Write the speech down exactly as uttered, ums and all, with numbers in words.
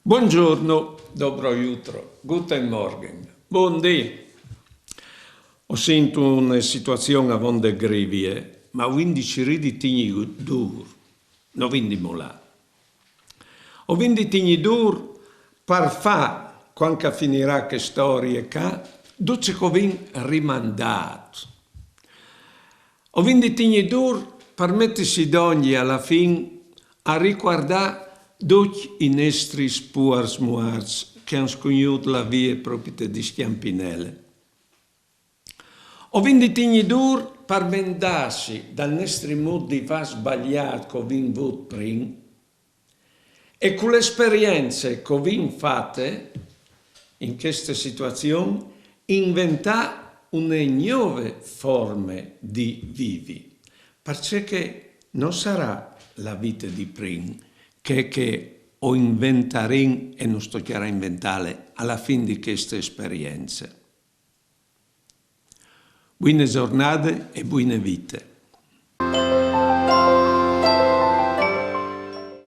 Buongiorno, dobro jutro, guten Morgen, bundì. O sint une situazion avonde grivie, ma o vin dicidì di tigni dûr, no vin di molâ. O vin di tigni dûr par fâ, cuant che a finirà chê storie ca, dut ce che o vin rimandât. O vin di tigni dûr par metisi dongje a la fin a ricuardâ ducj i nestris puars muarts che a àn scugnût la vie propite di scjampinele. O vin di tigni dûr par vendâsi dal nestri mût di fâ sbaliât che o vin vût prin, e cu la esperience che o vin fate in cheste situazion, inventâ une gnove forme di vivi, parcè che no sarà la vite di prin, chê che o inventarìn, e nus tocjarà inventâle, a la fin di cheste esperience. Buine zornade e buine vite.